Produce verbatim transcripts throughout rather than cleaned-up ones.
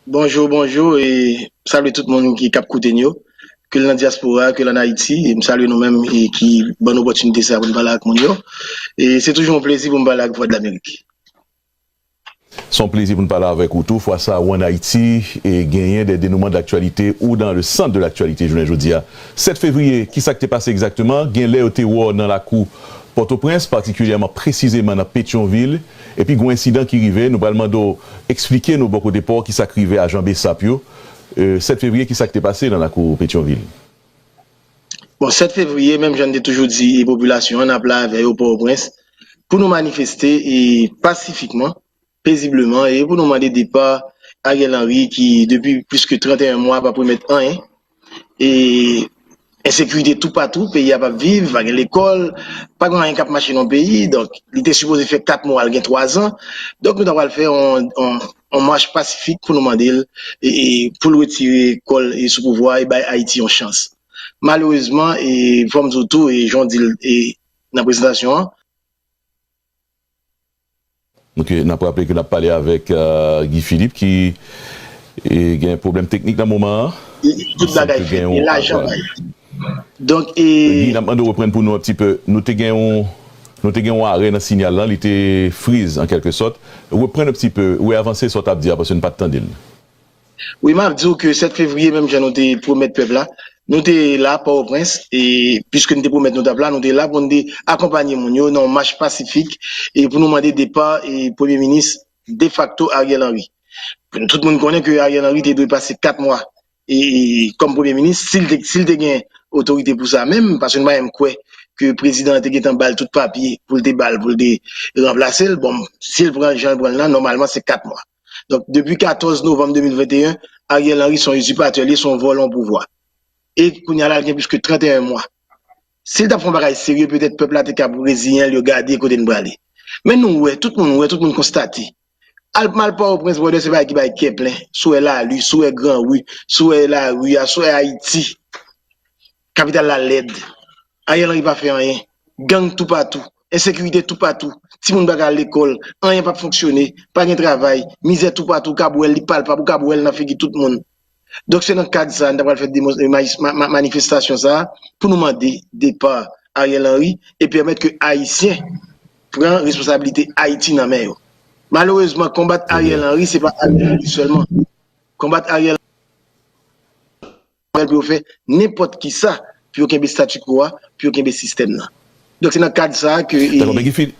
Bonjou, bonjou, e m salye tout moun ki k ap koute n yo, ke l nan dyaspora, ke l ann Ayiti, e m salye nou menm e ki ban n opòtinite sa pou n pale ak moun yo. E se toujou yon plezi pou m pale ak Vwadlamerik. Se yon plezi pou n pale avèk ou tou. Fwa sa a, ou ann Ayiti e genyen des dénouements d'actualité ou dans le centre de l'actualité jounen jodi a. Sèt fevriye, ki sa k te pase egzakteman? Gen lè yo te wè w nan lakou Pòtoprens, patikilyèman, presizeman nan Petyonvil, epi gen yon ensidan ki rive. Nou pral mande w eksplike nou bò kote pa w ki sa k rive ajan BSAP yo. E, sèt fevriye, ki sa k te pase nan lakou Petyonvil? Bon, sèt fevriye, menm jan n te toujou di popilasyon an, n ap la avè yo Pòtoprens pou nou manifeste e pasifikman, pezibleman, e pou nou mande depa Ariel Henry ki, depi plis ke trannteyen mwa, p ap remèt anyen. E ensekirite toupatou, peyi a p ap viv, pa gen lekòl, pa gen anyen k ap mache nan peyi. Donk, li te sipoze fè kat mwa, l gen twazan. Donk, nou ta pral fè yon, yon, yon mach pasifik pou nou mande l e, e pou l retire kò l e sou pouvwa e bay Ayiti yon chans. Malerezman, e fò m di w tou, e jan w di l e nan prezantasyon an, Ok, n ap raple ke n ap pale avèk euh, Guy Philippe ki e, gen pwoblèm teknik nan moman an. Tout bagay fèt, e lajan bay. Donk, e. Guy, n ap mande w reprann pou nou yon ti pe. Nou te gen yon, nou te gen yon arè nan sinyal lan, li te friz an kèlke sòt. Reprann yon ti pe, ou avanse sa w t ap di a, paske n pa t tande l. Wi, m ap di w ke sèt fevriye, menm jan nou te pwomèt pèp la, nou te la Pòtoprens, e piske nou te pwomèt nou t ap la, nou te la pou nou te akonpanye moun yo nan yon mach pasifik, e pou nou mande depa e premye minis defakto Ariel Henry. Tout moun konnen ke Ariel Henry te dwe pase kat mwa e, e, kòm premye minis, si l te, si l te gen otorite pou sa menm, paske nou pa menm kwè ke prezidan an te gentan ba l tout papye pou l te ba l, pou l te ranplase l. Bon, si l pran jan l pran l lan, nòmalman se kat mwa. Donk, depi katòz novanm de mil venteyen, Ariel Henry se yon izipatè, li se yon vòlò pouvwa. E kounye a la, l gen plis ke trannteyen mwa. Si l t ap fè yon bagay serye, petèt pèp la te kab reziyen l, yo gade kote n prale. Men nou wè, tout moun wè, tout moun konstate. Al, m al Pòtoprens, brother, se bagay ki bay kè plen. Si w wè lari, si w wè gran ri, si w wè lari a, si w wè Ayiti, kapital la lèd. Ariel Henry pa fè anyen. Gang toupatou. Ensekirite toupatou. Timoun pa ka al lekòl. Anyen p ap fonksyone. Pa gen travay. Mizè toupatou. Ou kab wè l, li palpab. Ou kab wè l nan figi tout moun. Donk, se nan kad sa a, n ta pral fè demo- e, ma- ma- ma- manifestasyon sa a pou nou mande depa Ariel Henry e pèmèt ke Ayisyen pran responsabilite Ayiti nan men yo. Malerezman, konbat Ariel Henry, se pa Ariel Henry sèlman. Konbat Ariel Henry pou yo fè nenpòt ki sa pou yo kenbe statu quo a, pou yo kenbe sistèm nan. Donk, se nan kad sa a ke. Dakò, men Guy Philippe,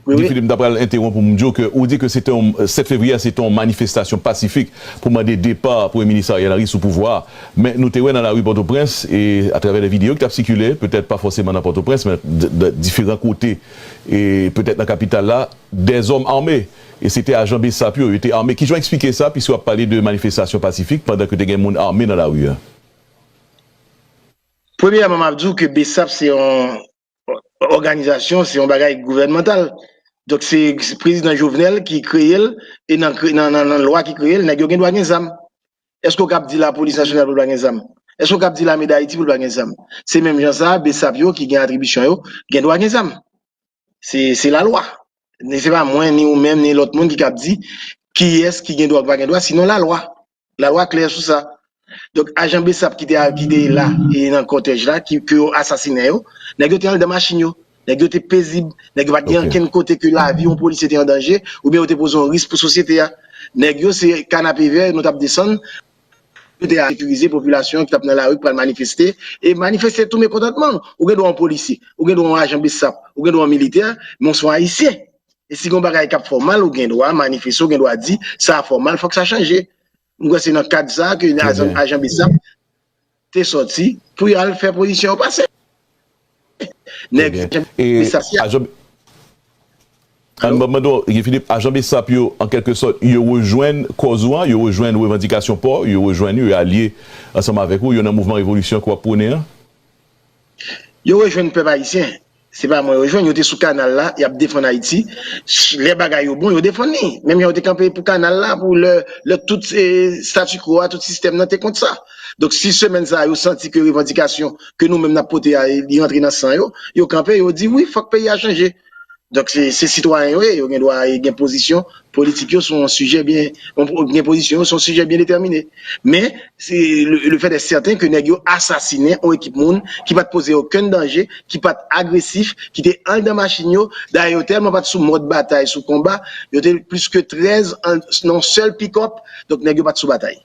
Guy Philippe, m ta pral entewonp ou, m di w ke ou di ke se te yon, sèt fevriye a, se te yon manifestasyon pasifik pou mande depa Premye Minis Ariel Henry sou pouvwa a. Men nou te wè nan lari Pòtoprens, e atravè de videyo ki t ap sikile, petèt pa fòseman nan Pòtoprens, men de, de diferan kote, e petèt nan kapital la, dèzòm ame. E se te ajan BSAP yo, yo te ame. Kijan w eksplike sa, piske w ap pale de manifestasyon pasifik pandan ke te gen moun ame nan lari a? Premyèman, m ap di w ke BSAP se yon òganizasyon, se yon bagay gouvènmantal. Donk, se prezidan Jovenel ki kreye l, e nan, nan, nan, nan lwa ki kreye l, nèg yo gen dwa gen zam. Èske w kab di Lapolis Nasyonal pou l pa gen zam? Èske w kab di Lame Dayiti pou l pa gen zam? Se menm jan sa a, BSAP yo ki gen atribisyon yo, gen dwa gen zam. Se, se lalwa. Se pa mwen, ni ou menm, ni lòt moun ki kab di kiyès ki gen dwa ou pa gen dwa, sinon lalwa. Lalwa klè sou sa. Donk, ajan BSAP ki te, ki te la e nan kòtèj la, ki, ke yo asasinen yo, nèg yo te anndan machin yo. Nèg yo te pezib. Nèg yo pa t gen ankenn kote ke lavi yon polisye te an danje, oubyen yo te poze yon risk pou sosyete a. Nèg yo se kanapevè, nou t ap desann, yo te sekirize popilasyon ki t ap nan lari, ki pral manifeste, e manifeste tou mekontantman. Ou gen dwa yon polisye, ou gen dwa yon ajan BSAP, ou gen dwa yon militè, men w se yon Ayisyen. E si gen yon bagay k ap fè w mal, ou gen dwa manifeste, ou gen dwa di, sa a fè w mal, fòk sa chanje. M kwè se nan kad sa a ke ajan, ajan BSAP te sòti pou y al fè pozisyon yo pase. Nèg ajan BSAP yo. Ann ban m mande w, Guy Philippe, ajan BSAP yo, an kèlke sòt, yo rejwenn kòz ou an, yo rejwenn revandikasyon pa w, yo rejwenn ou, yo alye ansanm avèk ou, yo nan mouvman revolisyon ke w ap pwone an? Yo rejwenn pèp ayisyen. Se pa mwen yo jwenn, yo te sou kanal la, y ap defann Ayiti. Lè bagay yo bon, yo defann li. Menm jan yo te kanpe pou kanal la, pou lè, lè tout e, statu quo a, tout sistèm nan te kont sa. Donk, si semèn sa a, yo santi ke revandikasyon ke nou menm n ap pote a, li rantre nan san yo, yo kanpe, yo di wi, fòk peyi a chanje. Donk, se, se sitwayen yo ye, yo gen dwa gen pozisyon politik yo sou yon sijè byen, gen pozisyon yo sou yon sijè byen detèmine. Men, se le, le fèt è sèten ke nèg yo asasinen yon ekip moun ki pa t poze okenn danje, ki pa t agresif, ki te anndan machin yo. Dayè, yo tèlman pa t sou mòd batay, sou konba, yo te plis ke trèz an, nan yon sèl pikòp, donk nèg yo pa t sou batay.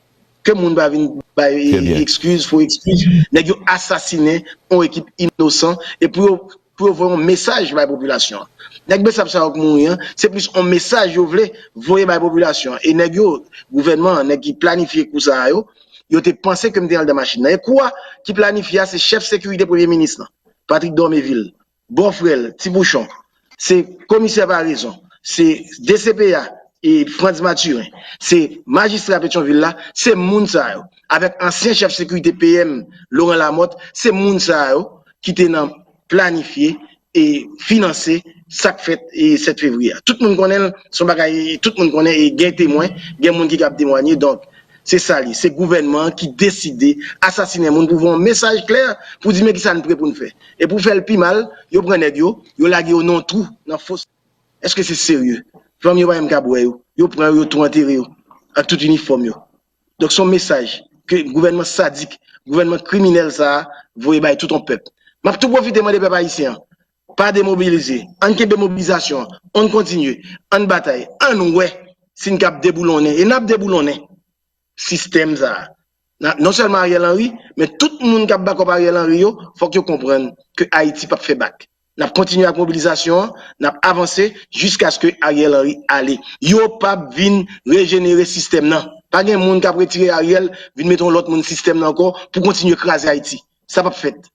Ke moun pa vin bay ekskiz, fo ekskiz. Nèg yo asasinen yon ekip inosan. E pou yo, pou yo voye yon mesaj bay popilasyon an. Nèg Besap sa yo k mouri an, se plis yon mesaj yo vle voye bay popilasyon an. E nèg yo, gouvènman an, nèg ki planifye kou sa a yo, yo te panse ke m te anndan machin nan. E kou a ki planifye a, se chèf sekirite premye minis lan, Patrick Dormévil, bòfrè l, Ti Pouchon, se komisè Paraison, se D C P A, e Frantz Mathurin, se majistra Petyonvil la, se moun sa yo. Avèk ansyen chèf sekirite P M Laurent Lamothe, se moun sa yo ki te nan planifye e finanse sa k fèt e sèt fevriye a. Tout moun konnen l, se yon bagay, tout moun konnen e gen temwen, gen moun ki kab temwanye. Donk, se sa li, se gouvènman an ki deside asasinen moun pou voye yon mesaj klè pou di men kisa n pre pou n fè. E pou fè l pi mal, yo pran nèg yo, yo lage yo nan yon twou, nan fos. Èske se serye? Fanmi yo pa menm kab wè yo. Yo pran yo, yo tou antere yo. Ak tout inifòm yo. Donk, se yon mesaj ke gouvènman sadik, gouvènman kriminèl sa a voye bay tout yon pèp. M ap tou pwofite mande pèp ayisyen an, pa demobilize. Ann kenbe mobilizasyon an. Ann kontinye. Ann batay. Ann wè si n kab deboulonnen. E n ap deboulonnen sistèm sa a. Na- Non sèlman Ariel Henry, men tout moun k ap bakòp Ariel Henry yo, fòk yo konprann ke Ayiti p ap fè bak. N ap kontinye ak mobilizasyon an, n ap avanse jiskaske Ariel Henry ale. Yo p ap vin rejenere sistèm nan. Pa gen moun k ap retire Ariel, vin mete yon lòt moun sistèm nan ankò pou kontinye kraze Ayiti. Sa p ap fèt.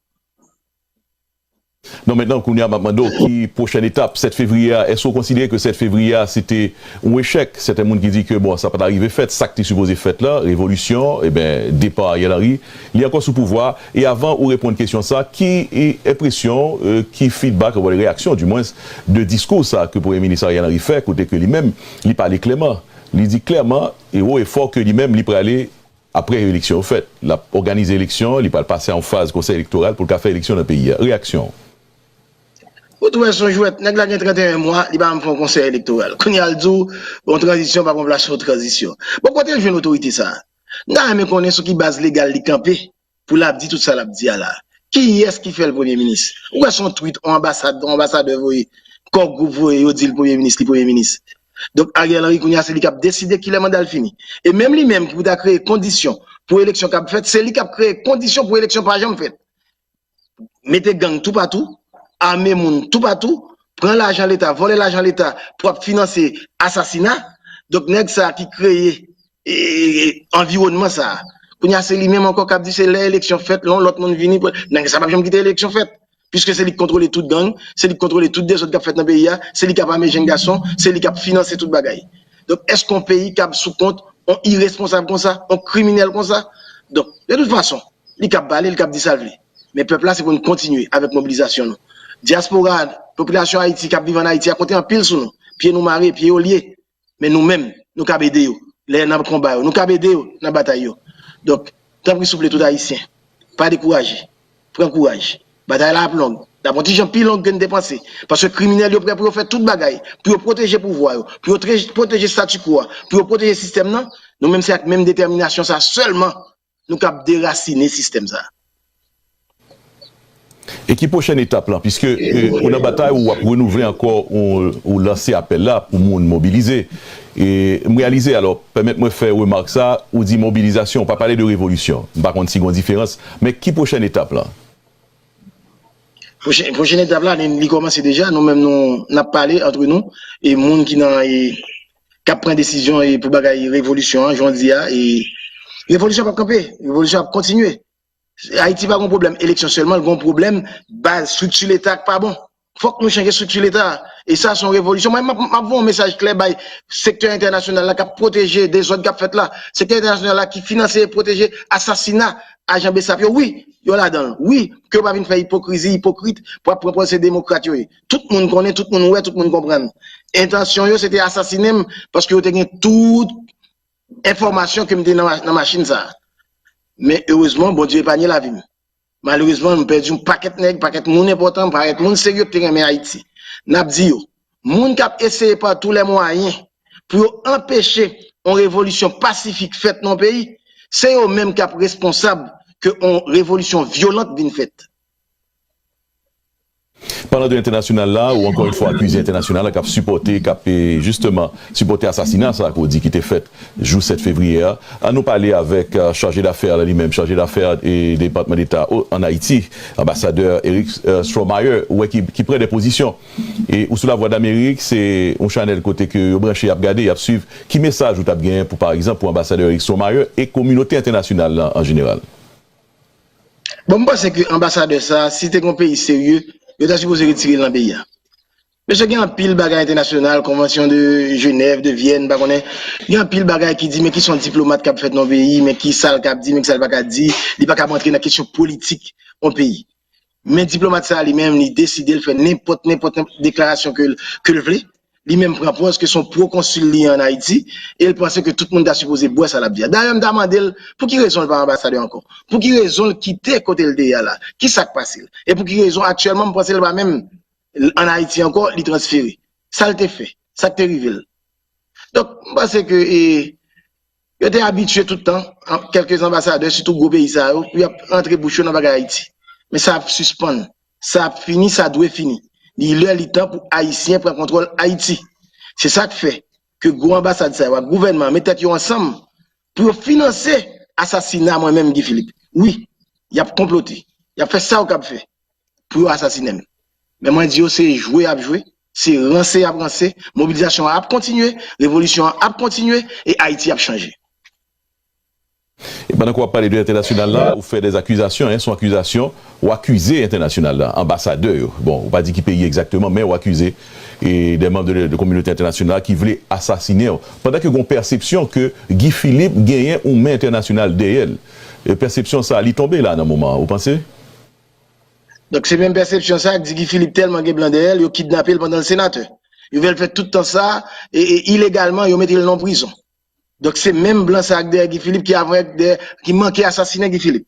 Non, mentnan, kounye a, m ap mande w ki pwochèn etap? Sèt fevriye a, èske w konsidere ke sèt fevriye a, se te yon echèk? Sèten moun ki di ke, bon, sa pa t arive fèt, sa k te sipoze fèt la, revolisyon, eben, depa Ariel Henry, li ankò sou pouvwa a, e avan ou reponn kesyon sa, ki e, enpresyon, e, ki feedback, oubyen reyaksyon, dimwens, de diskou sa ke Premye Minis Ariel Henry fè, kote ke li menm, li pale klèman, li di klèman, e wo e fò ke li menm, li prale Apre eleksyon yo fèt, l ap òganize eleksyon, li pral pase a yon faz konsèy elektoral pou l ka fè eleksyon nan peyi a. Reyaksyon w? Ou tou wè se yon jwèt. Nèg la gen trannteyen mwa, li pa janm fè yon konsèy elektoral. Kounye a l di w, yon tranzisyon pa pran plas yon tranzisyon. Bon, kote l jwenn otorite sa a? M ta renmen konnen sou ki baz legal li kanpe pou l ap di tout sa l ap di a la. Kiyès ki fè l premye minis? Ou wè se yon tweet, yon anbasad, yon anbasadè voye, Core Group voye, yo di l premye minis, li premye minis. Donk, Ariel Henry, kounye a, se li k ap deside kilè manda l fini. E menm li menm ki pou ta kreye kondisyon pou eleksyon k ap fèt, se li k ap kreye kondisyon pou eleksyon pa janm fèt. Mete gang toupatou, ame moun toupatou, pran lajan Leta, vòlè lajan Leta pou ap finanse asasina. Donk, nèg sa a ki kreye e, e, anviwònman sa a. Kounye a, se li menm ankò k ap di se lè eleksyon fèt, lè yon lòt moun vini, pou- nèg sa p ap janm kite eleksyon fèt. Piske se li k kontwole tout gang, se li k kontwole tout dezòd k ap fèt nan peyi a, se li k ap ame jenn gason, se li k ap finanse tout bagay. Donk, èske yon peyi kab sou kont yon iresponsab konsa, yon kriminèl konsa? Donk, de tout fason, li kab pale, li kab di sa l vle. Men pèp la, se pou n kontinye avèk mobilizasyon nou. Dyaspora, popilasyon Ayiti k ap viv ann Ayiti a konte anpil sou nou. Pye nou mare, pye yo lye. Men nou menm, nou kab ede yo lè nan konba yo. Nou kab ede yo nan batay yo. Donk, tanpri souple tout Ayisyen, pa dekouraje. Pran kouraj. Batay la ap long. L ap yon ti jan pi long ke n te panse. Paske kriminèl yo prè pou yo fè tout bagay. Pou yo pwoteje pouvwa yo. Pou yo tre- pwoteje statu quo a. Pou yo pwoteje sistèm nan. Nou menm se ak menm detèminasyon sa a sèlman nou kab derasinen sistèm sa a. E ki pwochèn etap lan? Piske e, ou nan batay ou w ap renouvle ankò, ou, ou lanse apèl la pou moun mobilize. E m reyalize, alò, pèmèt mwen fè remak sa, ou di mobilizasyon, ou pa pale de revolisyon. M pa konn si gen yon diferans, men ki pwochèn etap lan? Pwochen, pwochen etap la, li, li kòmanse deja, nou menm nou, n ap pale antre nou, e moun ki nan, e, k ap pran desizyon e pou bagay revolisyon an, jan w di a, e revolisyon p ap kanpe, revolisyon ap kontinye. Ayiti pa gon pwoblèm eleksyon sèlman, l gon pwoblèm baz, estrikti Leta k pa bon. Fòk nou chanje estrikti Leta a. E sa se yon revolisyon. Mwen, m ap, m ap voye yon mesaj klè bay sektè entènasyonal la k ap pwoteje dezòd k ap fèt la. Sektè entènasyonal la ki finanse e pwoteje asasina ajan Besap yo. Wi, yo ladan l. Wi, ke yo pa vin fè ipokrizi, ipokrit, pou ap pran pòz se demokrat yo ye. Tout moun konnen, tout moun wè, tout moun konprann. Entansyon yo, se te asasinen m, paske yo te gen tout enfòmasyon ke m te nan, nan machin sa a. Men erezman, Bondye epanye lavi m. Malerezman, m pèdi yon pakèt nèg, pakèt moun enpòtan, pakèt moun serye ki te renmen Ayiti. N ap di yo, Moun k ap eseye pa tou lè mwayen pou yo anpeche yon revolisyon pasifik fèt nan yon peyi, se yo menm k ap responsab ke yon revolisyon vyolant vin fèt. Palan de entènasyonal la, ou ankò yon fwa akize entènasyonal la k ap sipòte, k ap, e, jisteman, sipòte asasina sa ke w di ki te fèt jou sèt fevriye a. Ann nou pale avèk, e, chaje dafè la li menm, chaje dafè, e, Depatman Deta o, ann Ayiti, anbasadè Eric, e, Stromayer, ou wè ki, ki pran de pozisyon. E ou sou Lavwadlamerik, se yon chanèl kote ke yo branche, y ap gade, y ap swiv. Ki mesaj ou t ap genyen pou, pa egzanp, pou anbasadè Eric Stromayer e kominote entènasyonal la an jeneral? Bon, m panse ke anbasadè sa, si te gen yon peyi serye, yo ta sipoze retire l nan peyi a. Mesye, gen anpil bagay entènasyonal, konvansyon de Jenèv, de Vyèn, m pa konnen. Gen anpil bagay ki di, men ki se yon diplomat k ap fèt nan yon peyi, men ki sa l ka di, men ki sa l pa ka di. Li pa ka antre nan kesyon politik yon peyi. Men diplomat sa a li menm, li deside l fè nenpòt, nenpòt, nenpòt deklarasyon ke l, ke l vle. Li menm pran pòz ke se yon pwokonsil li ye ann Ayiti, e l panse ke tout moun ta sipoze bwè sa l ap di a. Dayè, m ta mande l, pou ki rezon l pa anbasadè ankò? Pou ki rezon l kite kote l te ye a la? Ki sa k pase l? E pou ki rezon aktyèlman m panse l pa menm ann Ayiti ankò, li transfere? Sa l te fè? Sa k te rive l? Donk, m panse ke, e, yo te abitye tout tan, an, kèlke anbasadè, sitou gwo peyi sa yo, pou y ap rantre bouch yo nan bagay Ayiti. Men sa ap sispann. Sa ap fini, sa dwe fini. Li lè, li tan pou Ayisyen pran kontwòl Ayiti. Se sa k fè ke gwo anbasad sa yo ak gouvènman an met tèt yo ansanm pou yo finanse asasina mwen menm, Guy Philippe. Wi, y ap konplote. Y ap fè sa yo kab fè pou yo asasinen m. Men mwen di yo se jwe y ap jwe, se ranse y ap ranse, mobilizasyon an ap kontinye, revolisyon an ap kontinye, e Ayiti ap chanje. E pandan ke w ap pale de entènasyonal la, ou fè de akizasyon, en, se yon akizasyon, ou akize entènasyonal la, anbasadè yo. Bon, ou pa di ki peyi egzakteman, men ou akize e de manm de, de kominote entènasyonal ki vle asasinen w. Pandan ke gen yon pèsepsyon ke Guy Philippe genyen yon men entènasyonal dèyè l. E pèsepsyon sa a, li tonbe la nan moman an, ou panse? Donk, se menm pèsepsyon sa a k di Guy Philippe tèlman gen blan dèyè l, yo kidnape l pandan l senatè. Yo fè l fè tout tan sa a, e, e ilegalman, yo mete l nan prizon. Donk, se menm blan sa a k dèyè Guy Philippe ki avèk dèyè, ki manke asasinen Guy Philippe.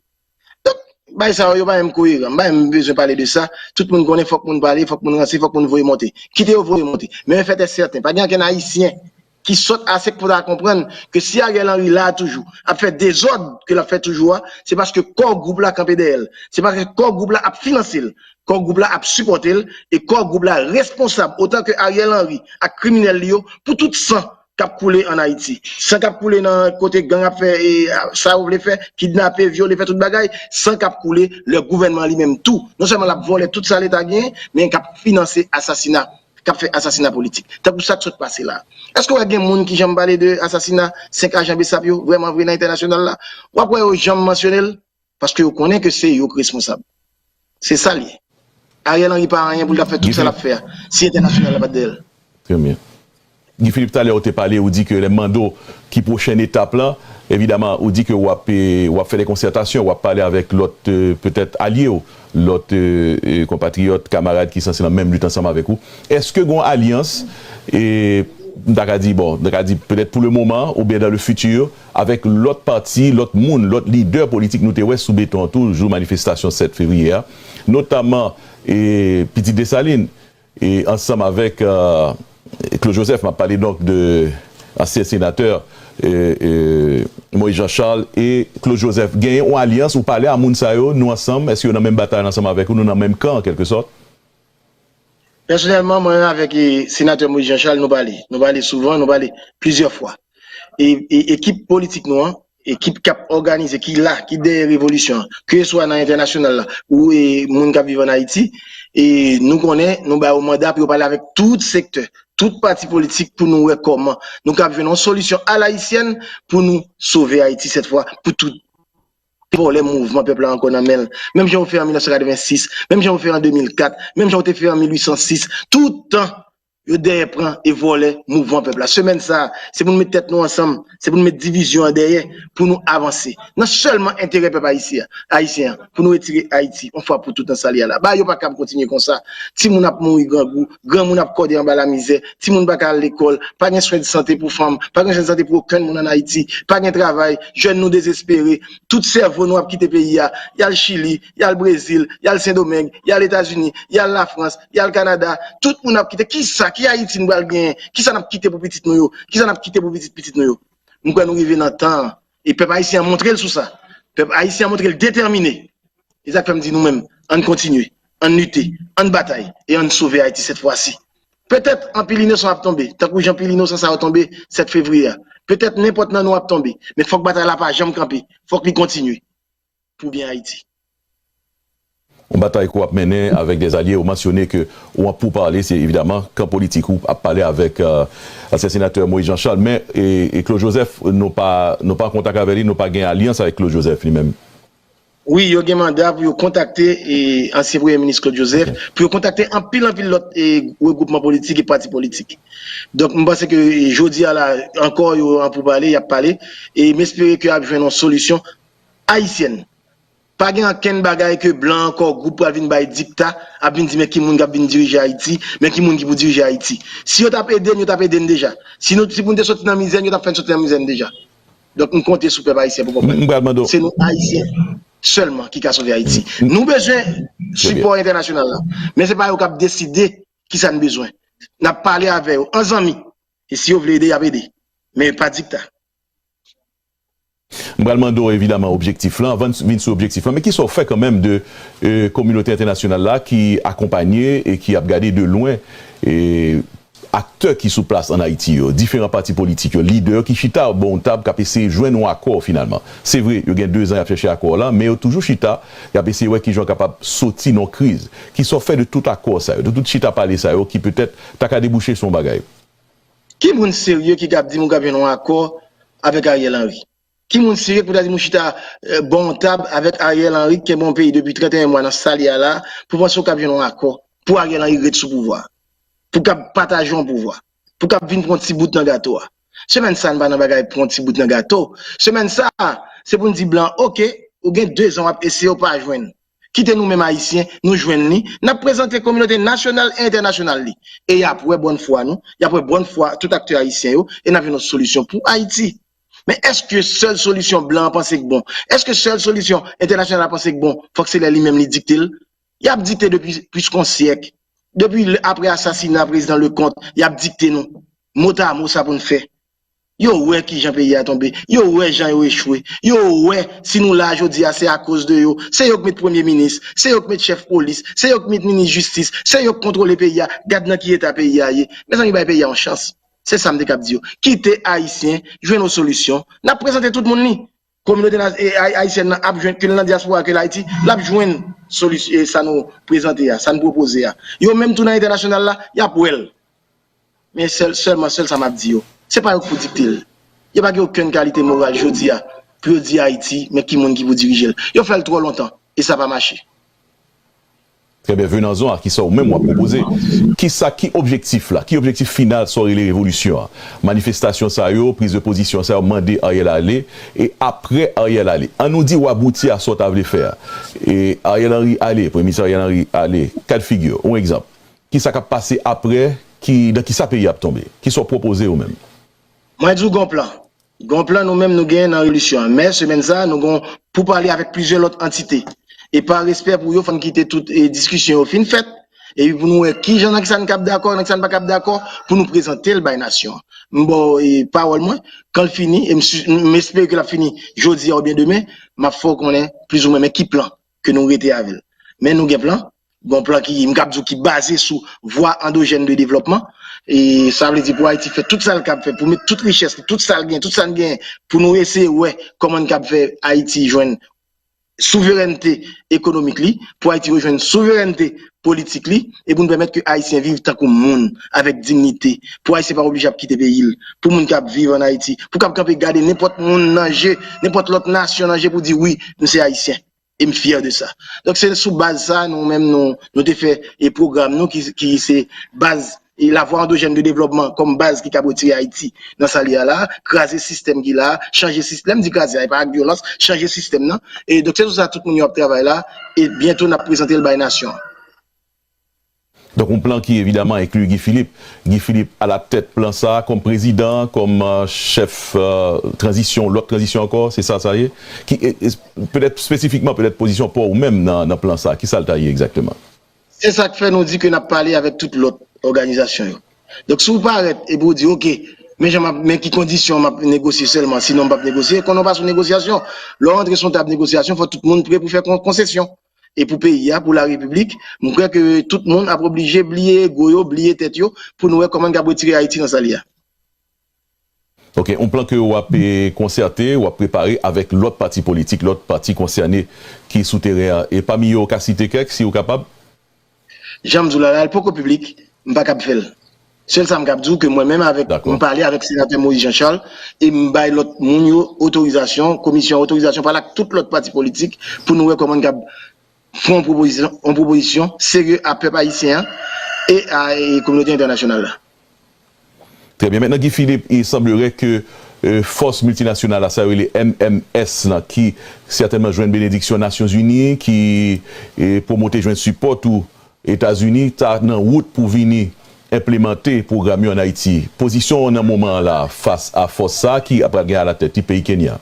Donk, bagay sa yo, yo pa menm koyeran. M pa menm bezwen pale de sa. Tout moun konnen fòk moun pale, fòk moun ranse, fòk moun voye monte. Kite yo voye monte. Men yon fèt è sèten, pa gen okenn Ayisyen ki sòt ase pou ta konprann ke si Ariel Henry la a toujou, ap fè dezòd ke l ap fè toujou a, se paske kò gwoup la kanpe dèyè l. Se paske kò gwoup la ap finanse l. Kò gwoup la ap sipòte l, e kò gwoup la responsab, otan ke Ariel Henry ak kriminèl li yo, pou tout san k ap koule ann Ayiti. San k ap koule nan kote gang ap fè, e, sa yo vle fè, kidnape, vyole, fè tout bagay, san k ap koule lè gouvènman an li menm tou, non sèlman l ap vòlè tout sa Leta genyen, men k ap finanse asasina, k ap fè asasina politik. Tankou sa k sot pase la. Èske w wè gen moun ki janm pale de asasina senk ajan BSAP yo, vrèman vre nan entènasyonal la? W ap wè yo janm mansyone l? Paske yo konnen ke se yo k responsab. Se sa l ye. Ariel Henry pa anyen pou l t ap fè tout sa l ap fè a, si entènasyonal la pa t dèyè l. Trè byen. Guy Philippe, talè ou te pale, ou di ke lè m mande w ki pwochèn etap la, evidaman, ou di ke w ap, e, w ap fè de konsètasyon, w ap pale avèk lòt, e, petèt alye w, lòt, e, e, konpatriyòt, kamarad ki sanse nan menm lit ansanm avèk ou. Èske gen yon alyans, e, m ta ka di, bon, m ta ka di petèt pou le moman, oubyen dans le futur, avèk lòt pati, lòt moun, lòt lidè politik nou te wè sou beton an tou, jou manifestasyon sèt fevriye a, notaman, e, Pitit Desalin, e, ansanm avèk, e, Claude Joseph, m ap pale donk de ansyen senatè, e, e, Moïse Jean Charles e Claude Joseph. Genyen yon alyans, ou pale a moun sa yo, nou ansanm, èske yo nan menm batay ansanm avèk ou, nou nan menm kan, an kèlke sòt? Pèsonèlman, mwen avèk, e, senatè Moïse Jean Charles, nou pale. Nou pale souvan, nou pale plizyè fwa. E, e ekip politik nou an, ekip k ap òganize, ki la, ki dèyè revolisyon an, keseswa nan entènasyonal la, ou, e, moun k ap viv ann Ayiti, e nou konnen, nou ba yo manda pou yo pale avèk tout sektè, tout pati politik pou nou wè kòman nou kab jwenn yon solisyon alayisyèn pou nou sove Ayiti sèt fwa, pou tout vòlè mouvman pèp la ankò nan men l. Menm jan yo fè an mil nèf san katrevensis, menm jan yo fè an de mil kat, menm jan yo te fè an mil uit san sis, tout tan yo dèyè pran e vòlè mouvman pèp la. Semèn sa a, se pou nou met tèt nou ansanm, se pou nou met divizyon an dèyè, pou nou avanse. Nan sèlman enterè pèp ayisyen an, ayisyen an, pou nou retire Ayiti, yon fwa pou tout nan sa l ye a la. Bagay yo pa kab kontinye konsa. Timoun ap mouri grangou, granmoun ap kòde anba lamizè, timoun pa ka al lekòl, pa gen swen de sante pou fanm, pa gen swen de sante pou okenn moun ann Ayiti, pa gen travay, jèn nou dezespere, tout sèvo nou ap kite peyi a, y al Chili, y al Brezil, y al Sendomeng, y al Etazini, y al Lafrans, y al Kanada, tout moun ap kite. Kisa ki Ayiti nou pral genyen, kisa n ap kite pou pitit nou yo, kisa n ap kite pou pitit pitit nou yo. M kwè nou rive nan tan an. E pèp ayisyen an montre l sou sa. Pèp ayisyen an montre l detèmine. E sa k fè m di nou menm, ann kontinye, ann lite, ann batay, e ann sove Ayiti sèt fwa si. Petèt anpil inosan ap tonbe, tankou jan pil inosan sa yo tonbe sèt fevriye a. Petèt nenpòt nan nou ap tonbe, men fòk batay la pa janm kanpe, fòk li kontinye pou byen Ayiti. Yon batay ke w ap mennen avèk dè alye, ou mansyone ke ou an poupale, se evidaman kan politik ou ap pale avèk ansyen senatè Moïse Jean Charles, men e, e Claude Joseph, nou pa, nou pa an kontak avè li, nou pa gen alyans avèk Claude Joseph li menm. Wi, yo gen manda pou yo kontakte e, ansyen premye minis Claude Joseph, pou yo kontakte anpil anpil lòt e, regwoupman politik e pati politik. Donk, m panse ke e, jodi a la, ankò yo an poupale, y ap pale, e m espere ke y ap jwenn yon solisyon ayisyèn. Pa gen ankenn bagay ke blan ankò gwoup pral vin bay dikta, ap vin di men ki moun k ap vin dirije Ayiti, men ki moun ki pou dirije Ayiti. Si yo t ap ede n, yo t ap ede n deja. Si nou, si pou n te soti nan mizè n, yo t ap fè n soti nan mizè n deja. Donk, m konte sou pèp ayisyen pou konprann. M pral mande w. Se nou Ayisyen sèlman ki ka sove Ayiti. Nou bezwen sipò entènasyonal la. Men se pa yo k ap deside kisa n bezwen. N ap pale avè yo an zanmi. E si yo vle ede, y ap ede. Men pa dikta. M pral mande w evidaman objektif lan, anvan n vin sou objektif lan, men kisa w fè kanmenm de e, kominote entènasyonal la ki akonpanye e ki ap gade de lwen e, aktè ki sou plas ann Ayiti yo, diferan pati politik yo, lidè ki chita bò yon tab k ap eseye jwenn yon akò finalman. Se vre, yo gen dezan y ap chèche akò la, men yo toujou chita, y ap eseye wè kijan yo kapab soti nan yon kriz. Kisa w fè de tout akò sa yo, de tout chita pale sa yo ki petèt ta ka debouche sou yon bagay? Ki moun serye ki kab di m ou kab jwenn yon akò avèk Ariel Henry? Ki moun serye ki pou ta di m ou chita bò yon tab avèk Ariel Henry ki kenbe yon peyi depi trannteyen mwa nan sa l ye a la, pou panse ou kab jwenn yon akò pou Ariel Henry ret sou pouvwa a, pou kab pataje yon pouvwa, pou kab vin pran yon ti bout nan gato a? Semèn sa a n pa nan bagay pran yon ti bout nan gato. Semèn sa a, se pou n di blan, oke, ou gen dezan w ap eseye w pa jwenn. Kite nou menm Ayisyen, nou jwenn li, n ap prezante kominote nasyonal e entènasyonal li. E y ap wè bòn fwa nou, y ap wè bòn fwa tout aktè ayisyen yo, e n ap jwenn yon solisyon pou Ayiti. Men èske sèl solisyon blan an panse k bon? Èske sèl solisyon entènasyonal la panse k bon, fòk se lè li menm li dikte l? Y ap dikte depi plis k yon syèk. Depi apre asasina prezidan Leconte, y ap dikte nou motamo sa pou n fè. Yo wè kijan peyi a tonbe, yo wè jan yo echwe, yo wè si nou la jodi a se akoz de yo, se yo k met premye minis, se yo k met chèf polis, se yo k met minis jistis, se yo k kontwole peyi a, gad nan ki eta peyi a ye. Mezanmi, bay peyi a yon chans. Se sa m te kab di yo. Kite Ayisyen jwenn yon solisyon. N ap prezante tout moun li. Kominote ayisyèn nan ap jwenn, ke l nan dyaspora, ke l Ayiti, l ap jwenn solisyon sa nou prezante a, sa n pwopoze a. Yo menm tou nan entènasyonal la, y ap wè l. Men sèl, sèlman sèl sa m ap di yo. Se pa yo k pou dikte l. Yo pa gen okenn kalite moral jodi a pou yo di Ayiti men ki moun ki pou dirije l. Yo fè l twò lontan e sa pa mache. Trè byen, Venanzon, a kisa ou menm w ap pwopoze? Kisa ki objektif la? Ki objektif final sa w rele revolisyon an? Manifestasyon sa yo, priz de pozisyon sa yo mande Ariel ale, e apre Ariel ale? An nou di w abouti a sa w ta vle fè a. E Ariel Henry ale, Premye Minis Ariel Henry ale, ka d figi w, yon egzanp. Kisa k ap pase apre, ki, nan kisa peyi a ap tonbe? Kisa w pwopoze ou menm? Mwen di w gon plan. Gon plan nou menm nou genyen nan revolisyon an. Men semèn sa a, nou gon poupale avèk plizyè lòt antite. E pa respè pou yo, fò n kite tout e, diskisyon yo fin fèt. Epi pou nou wè kijan nan kisa n kab dakò, nan kisa n pa kab dakò, pou nou prezante l bay nasyon an. M ba w e, pawòl mwen, kan l fini, e m, m espere ke l ap fini jodi a oubyen demen, m ap fè w konnen plizoumwen men ki plan ke nou rete avè l. Men nou gen plan, gon plan ki, m kab di w ki baze sou vwa andojèn de devlòpman. E sa vle di pou Ayiti fè tout sa l kab fè, pou met tout richès li, tout sa l gen, tout sa n gen, pou nou eseye wè kòman n kab fè Ayiti jwenn souverènte ekonomik li, pou Ayiti rejwenn souverènte politik li, e pou n pèmèt ke Ayisyen viv tankou moun, avèk dinyite, pou Ayisyen pa oblije ap kite peyi l, pou moun k ap viv ann Ayiti, pou k ap kanpe gade nenpòt moun nan je, nenpòt lòt nasyon nan je pou di wi, m se Ayisyen. E m fyè de sa. Donk se sou baz sa nou menm nou, nou te fè e pwogram nou ki, ki se baz e lavwa andojèn de devlòpman kòm baz ki kab retire Ayiti nan sa l ye a la, kraze sistèm ki la, chanje sistèm, lè m di kraze a, e pa ak vyolans, chanje sistèm nan. E donk se sou sa tout moun yo ap travay la, e byento n ap prezante l bay nasyon an. Donk yon plan ki evidaman enkli Guy Philippe. Guy Philippe alatèt plan sa a kòm prezidan, kòm chèf tranzisyon, lòt tranzisyon ankò, se sa sa ye? Ki, petèt espesifikman, petèt pozisyon pa w ou menm nan, nan plan sa a, kisa l ta ye egzakteman? Se sa k fè nou di ke n ap pale avèk tout lòt òganizasyon yo. Donk, si w parèt epi w di, oke, men jan m ap, men ki kondisyon m ap negosye sèlman, sinon m p ap negosye, konnen w pa sou negosyasyon. Lè w rantre sou yon tab negosyasyon, fò tout moun prè pou fè kon-, konsesyon. E pou peyi a, pou larepiblik, m kwè ke tout moun ap oblije bliye ego yo, bliye tèt yo, pou nou wè kòman n kab retire Ayiti nan sa l ye a. Ok, yon plan ke w ap eh, konsète, w ap prepare avèk lòt pati politik, lòt pati konsène ki sou teren an. E pami yo, w ka site kèk, si w kapab? Jan m di w la, la, l poko piblik, m pa kab fè l. Sèl sa m kab di w ke mwen menm avèk, m pale avèk senatè Moïse Jean Charles e m bay lòt moun yo otorizasyon, komisyon an otorizasyon pale ak tout lòt pati politik pou nou wè kòman n kab fè yon pwopozisyon, yon pwopozisyon serye a pèp ayisyen an e a e kominote entènasyonal la. Très bien. Maintenant, Guy Philippe, il semblerait que euh, force multinationale, sa rele M M S, là, qui certainement joint bénédiction Nations Unies, qui eh, promote joint support ou Etazini, ta nan wout pou vini enplemante pwogram yo an Ayiti. Pozisyon w nan moman an la fas a fòs sa ki ap pral gen alatèt li peyi Kenya?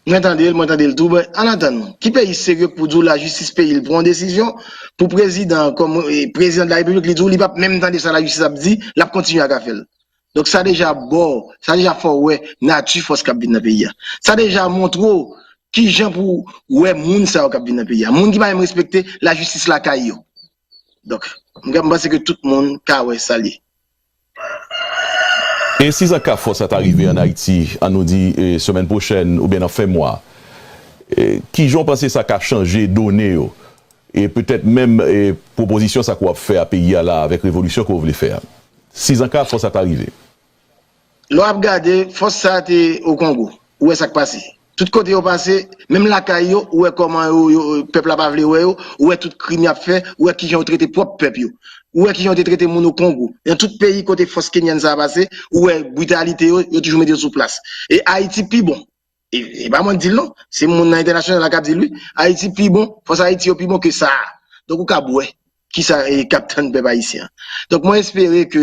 Mwen tande l, mwen tande l tou, men ann atann nou. Ki peyi serye k pou di w lajistis peyi l pran yon desizyon pou prezidan kòm prezidan de la repiblik li di w li p ap menm tande sa lajistis ap di, l ap kontinye ak afè l. Donk sa deja ba w, sa deja fè w wè nati fòs k ap vin nan peyi a. Sa deja montre w kijan pou w wè moun sa yo k ap vin nan peyi a. Moun ki pa menm respekte lajistis lakay yo. Donk, m panse ke tout moun ka wè sa l ye. E si sa ka fòs sa ta rive ann Ayiti, ann nou di semèn pwochèn oubyen nan fen mwa, kijan w panse sa ka chanje done yo? E petèt menm pwopozisyon sa ke w ap fè a peyi a la avèk revolisyon ke w vle fè a? Si sa ka fòs sa ta rive. Lè w ap gade, fòs sa te o Kongo. Ou wè sa k pase. Tout kote yo pase, menm lakay yo, ou wè kòman yo, yo, pèp la pa vle wè yo, ou wè tout krim y ap fè, ou wè kijan yo trete pwòp pèp yo. Ou wè kijan yo te trete moun o Kongo. Nan tout peyi kote fòs kenyèn sa a pase, ou wè britalite yo, yo toujou mete yo sou plas. E Ayiti pi bon. E, e pa mwen k di l non, se moun nan entènasyonal la k ap di l wi. Ayiti pi bon, fòs Ayiti yo pi bon ke sa a. Donk ou kab wè kisa k ap tann pèp ayisyen an. Donk mwen espere ke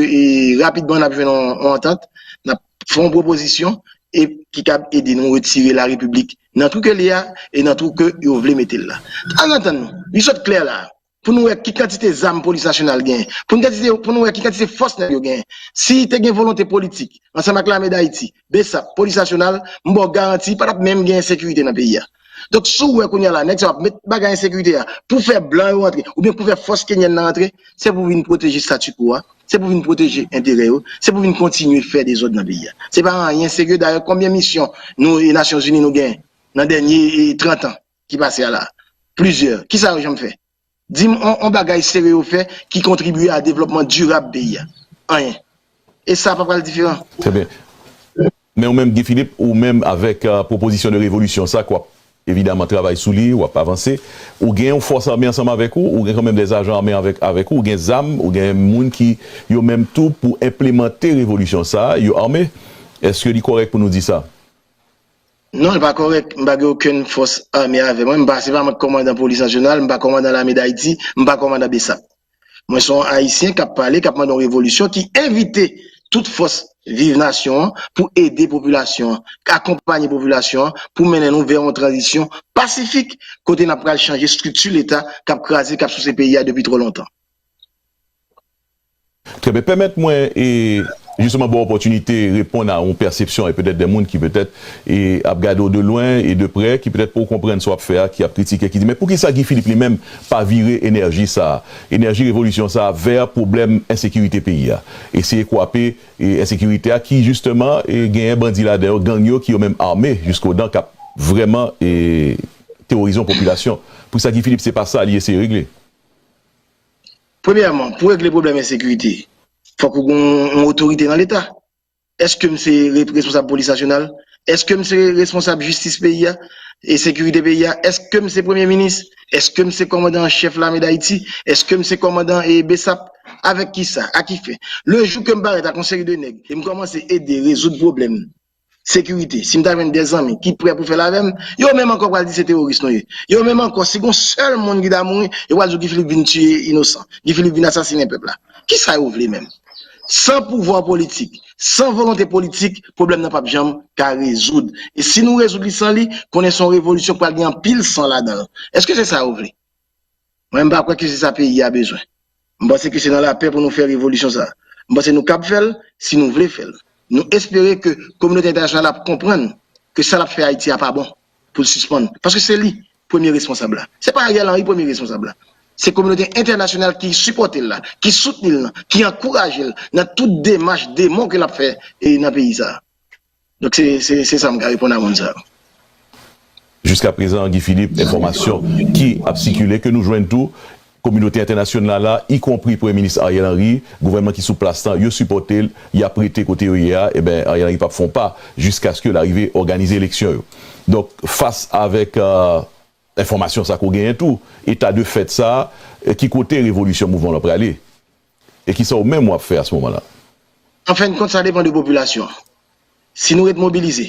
rapidman n ap jwenn yon antant, n ap fè yon pwopozisyon e ki kab ede nou retire larepiblik nan twou ke l ye a e nan twou ke yo vle mete l la. Ann antann nou, li sot klè la a. Pou nou wè ki kantite zam polis nasyonal genyen, pou nou kantite, pou nou wè ki kantite fòs nèg yo genyen. Si te gen volonte politik ansanm ak Lame Dayiti, BSAP, Polis Nasyonal, m ba w garanti pa t ap menm gen ensekirite nan peyi a. Donk si w wè kounye a la nèg sa yo ap met bagay ensekirite a pou fè blan yo rantre oubyen pou fè fòs kenyèn nan rantre, se pou vin pwoteje statu quo a, se pou vin pwoteje enterè yo, se pou vin kontinye fè dezòd nan peyi a. Se pa anyen serye. Dayè konbyen misyon nou e Nasyonzini nou genyen nan dènye trant an ki pase a la? Plizyè. Kisa yo janm fè? Di m yon bagay serye yo fè ki kontribye a devlòpman dirab peyi a? Anyen. E sa pa pral diferan. Trè byen. Men ou menm Guy Philippe, ou menm avèk pwopozisyon de revolisyon sa k w ap evidaman travay sou li, w ap avanse, ou gen yon fòs ame ansanm avèk ou, ou gen kanmenm dè ajan ame avèk ou, ou gen zam, ou gen moun ki yo menm tou pou enplemante revolisyon sa, yo ame. Èske li kòrèk pou nou di sa? Non, li pa kòrèk. M pa gen okenn fòs ame avè mwen. M pa, se pa mwen k kòmandan polis nasyonal, m pa kòmandan lame Dayiti, m pa kòmandan BSAP. Mwen se yon Ayisyen k ap pale, k ap mande yon revolisyon ki envite tout fòs Viv Nasyon an pou ede popilasyon an, akonpanye popilasyon an pou mennen nou vè yon tranzisyon pasifik kote n ap pral chanje estrikti Leta k ap kraze, k ap souse peyi a depi twò lontan. Trè byen. Pèmèt mwen e jisteman ba w opòtinite reponn a yon pèsepsyon e petèt de moun ki petèt e ap gade w de lwen e de prè, ki petèt poko konprann sa w ap fè a, ki ap kritike, ki di men poukisa Guy Philippe li menm pa vire enèji sa a, enèji revolisyon sa a vè pwoblèm ensekirite peyi a? Eseye kwape e ensekirite a ki jisteman e genyen bandi ladan yo, gang yo ki yo menm ame jiskodan k ap vrèman e teworize yon popilasyon. Poukisa Guy Philippe se pa sa li eseye regle? Premyèman, pou regle pwoblèm ensekirite, fòk ou gen yon otorite nan Leta. Èske m se responsab polis nasyonal? Èske m se responsab jistis peyi a e sekirite peyi a? Èske m se premye minis? Èske m se kòmandan an chèf lame Dayiti? Èske m se kòmandan e BSAP? Avèk kisa? A ki fen? Le jou ke m parèt ak yon seri de nèg e m kòmanse ede rezoud pwoblèm sekirite, si m ta jwenn de zanmi ki prè pou fè l avè m, yo menm ankò pral di se teworis nou ye. Yo menm ankò, si gon sèl moun ki ta mouri, yo pral di w Guy Philippe vin tiye inosan, Guy Philippe vin asasinen pèp la. Kisa yo vle menm? San pouvwa politik, san volonte politik, pwoblèm nan p ap janm ka rezoud. E si nou rezoud li san li, konnen se yon revolisyon k pral gen anpil san ladan l. Èske se sa yo vle? Mwen, m pa kwè ke se sa peyi a bezwen. M panse ke se nan lapè pou nou fè revolisyon sa a. M panse nou kab fè l si nou vle fè l. Nou espere ke kominote entènasyonal ap konprann ke sa l ap fè Ayiti a pa bon pou l sispann. Paske se li premye responsab la. Se pa Ariel Henry premye responsab la. Se kominote entènasyonal ki sipòte l la, ki soutni l lan, ki ankouraje l nan tout demach demon ke l ap fè e nan peyi sa a. Donk se, se, se sa m ka reponn a moun sa yo. Jiskaprezan, Guy Philippe, enfòmasyon ki ap sikile, ke nou jwenn tou, kominote entènasyonal la, ikonpri Premye Minis Ariel Henry, gouvènman ki sou plas lan, yo sipòte l, y ap rete kote yo ye a, eben, Ariel Henry p ap fè yon pa jiskaske l arive òganize eleksyon yo. Donk, fas avèk euh, enfòmasyon sa ke w genyen tou, eta de fèt sa, ki kote revolisyon mouvman w lan prale? E kisa w menm w ap fè a se moman la? Anfendkont, sa depann de popilasyon an. Si nou ret mobilize,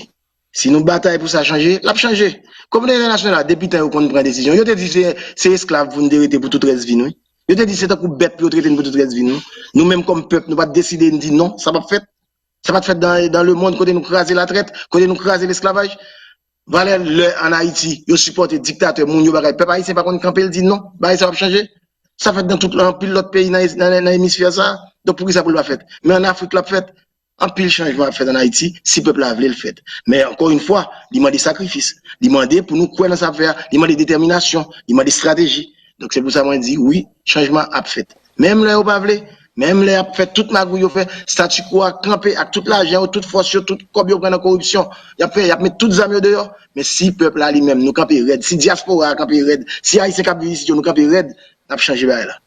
si nou batay pou sa chanje, l ap chanje. Kominote entènasyonal la, depi tan yo konn pran desizyon, yo te di se, se esklav pou n te rete pou tout rès vi n, wi. Yo te di se tankou bèt pou yo trete n pou tout rès vi n, wi. Nou menm kòm pèp, nou pa t deside n di non, sa p ap fèt. Sa pa t fèt dan, dan lemonn kote nou kraze latrèt, kote nou kraze lesklavaj. Valè lè ann Ayiti, yo sipòte diktatè, moun yo bagay. Pèp ayisyen pa konn kanpe l di non, bagay sa p ap chanje. Sa fèt dan tout anpil lòt peyi nan, nan, nan emisfè sa a. Donk poukisa pou l pa fèt? Men ann Afrik l ap fèt. Anpil chanjman ap fèt ann Ayiti si pèp la vle l fèt. Men ankò yon fwa, li mande sakrifis. Li mande pou nou kwè nan sa n ap fè a. Li mande detèminasyon. Li mande estrateji. Donk se pou sa mwen di wi, chanjman ap fèt. Menm lè yo pa vle, menm lè y ap fè tout magouy yo fè, statu quo a kanpe ak tout lajan yo, tout fòs yo, tout kòb yo pran nan koripsyon, y ap fè, y ap met tout zam yo deyò. Men si pèp la li menm, nou kanpe rèd, si dyaspora a kanpe rèd, si ayisyen k ap viv isit yo, nou kanpe rèd, n ap chanje bagay la.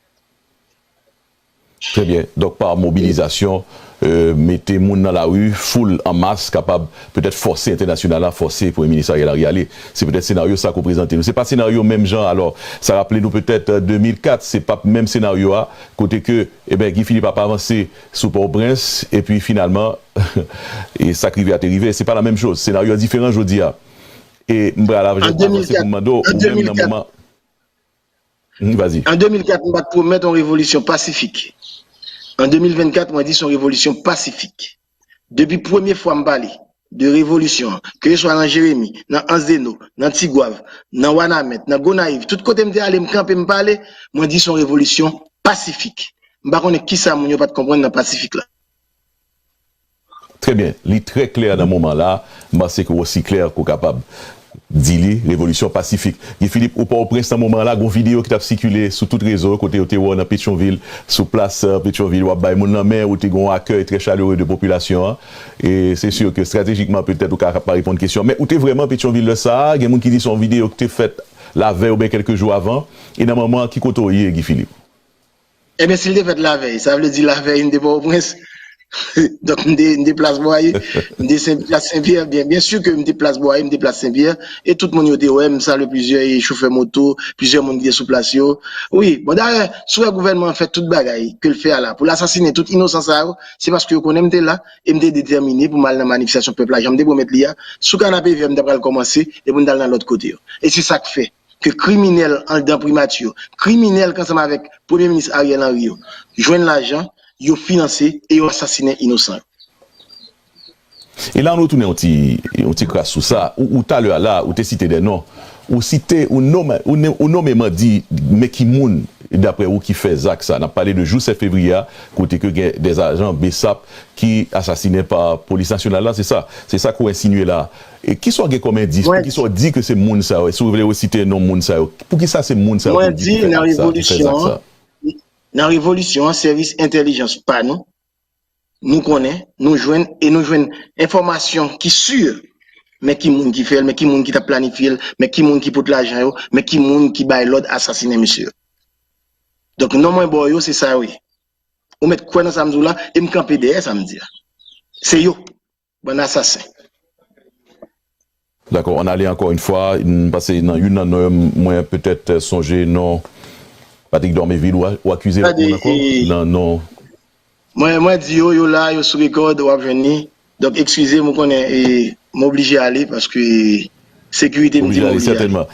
Trè byen. Donk pa mobilizasyon, euh, mete moun nan lari, foul an mas, kapab petèt fòse entènasyonal la, fòse Premye Minis Ariel Henry ale. Se petèt senaryo sa ke w prezante nou. Se pa senaryo menm jan, alò, sa raple nou petèt euh, de mil kat, se p ap menm senaryo a, kote ke, eben, Guy Philippe ap avanse sou Pòtoprens, epi finalman, e sa k rive a te rive. Se pa la menm choz. Senaryo a diferan jodi a. E m pral avanse pou m mande w, ou menm nan moman. An de mil kat, m pa t pwomèt yon revolisyon pasifik. An de mil vennkat, mwen di se yon revolisyon pasifik. Depi premye fwa m pale de revolisyon an, keseswa nan Jeremi, nan Anse des Naux, nan Tigwav, nan Wanament, nan Gonayiv, tout kote m te ale, m kanpe, m pale, mwen di se yon revolisyon pasifik. M pa konnen kisa moun yo pa t konprann nan pasifik la. Trè byen. Li trè klè nan moman la. M panse ke w osi klè ke w kapab di li, revolisyon pasifik. Guy Philippe, ou Pòtoprens nan moman la, gon videyo ki t ap sikile sou tout rezo, kote yo te wè w nan Petyonvil, sou plas euh, Petyonvil, w ap bay moun lanmen, ou te gon akèy trè chalere de popilasyon an. E se si ke estratejikman, petèt, ou ka pa reponn kesyon an, men ou te vrèman Petyonvil lè sa a, gen moun ki di se yon videyo ki te fèt lavèy oubyen kèlke jou avan. E nan moman an, ki kote w ye, Guy Philippe? Ebyen, si l te fèt lavèy, sa vle di lavèy m te Pòtoprens. Donk, m te, m te plas Bwaye, m te Sen, plas Senpyè. Byen, byen si ke m te plas Bwaye, m te plas Senpyè. E tout moun yo te wè m, m salye plizyè e chofè moto, plizyè moun ki te sou plas yo. Wi, bon, dayè, si w wè gouvènman an fè tout bagay ke l fè a la, pou l asasinen tout inosan sa yo, se paske yo konnen m te la, e m te detèmine pou m al nan manifestasyon pèp la, jan m te pwomèt li a, sou Kanapevè m ta pral kòmanse, e pou m t al nan lòt kote yo. E se sa k fè ke kriminèl anndan primati yo, kriminèl k ansanm avèk Premye Minis Ariel Henry yo, jwenn lajan, yo finanse e yo asasinen inosan yo. E la nou tounen yon ti, yon ti kras sou sa. Ou, ou talè a la, ou te site de non. Ou site, ou nome, ou, ne- ou nomeman di men ki moun, daprè ou, ki fè zak sa. N ap pale de jou sèt fevriye a, kote ke gen de ajan BSAP ki asasinen pa polis nasyonal la, se sa. Se sa ke w ensinye la. E kisa w gen kòm endis? Poukisa w di ke se moun sa yo? Si w vle resite non moun sa yo, poukisa se moun sa yo ke w di ki fè ak sa, ki fè zak sa? Nan revolisyon an, sèvis entèlijans pa nou, nou konnen, nou jwenn, e nou jwenn enfòmasyon ki si, men ki moun ki fè l, men ki moun ki t ap planifye l, men ki moun ki pot lajan yo, men ki moun ki bay lòd asasinen mesye yo. Donk, non mwen ba w yo, se sa yo ye. Ou mèt kwè nan sa m di w la, e m kanpe dèyè sa m di a. Se yo, bann asasen. Dakò, ann ale ankò yon fwa, m panse nan youn nan non yo, mwen petèt sonje non Patrick Dormeville, ou, ou akize lòt moun ankò nan non. Mwen, mwen di yo, yo la, yo sou rekòd, w ap jwenn li. Donk, eskize m, ou konnen, e, m oblije ale, paske sekirite m di m oblije ale. Sètènman.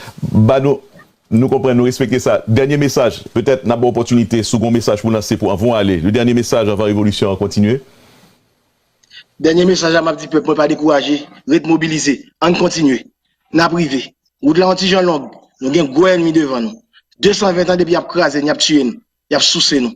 Ba nou, nou konprann, nou respekte sa. Dènye mesaj, petèt n ap ba w opòtinite, si w gen yon mesaj pou w lanse pou, anvan w ale. Le dènye mesaj anvan revolisyon an kontinye. Dènye mesaj la m ap di pèp mwen pa dekouraje, ret mobilize, ann kontinye. N ap rive. Wout la yon ti jan long, nou gen gwo ènmi devan nou. De san ven tan depi y ap kraze n, y ap tiye n, y ap souse nou.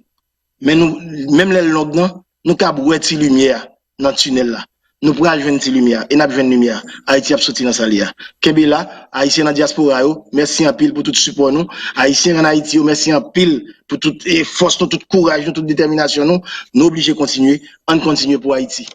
Men nou, menm lè l long nan, nou kab wè ti limyè a nan tinèl la. Nou pral jwenn ti limyè a, e n ap jwenn limyè a. Ayiti ap soti nan sa l ye a. Kenbe la, Ayisyen nan dyaspora yo, mèsi anpil pou tout sipò nou. Ayisyen ann Ayiti yo, mèsi anpil pou tout e, fòs nou, tout kouraj nou, tout detèminasyon nou. Nou oblije kontinye, ann kontinye pou Ayiti.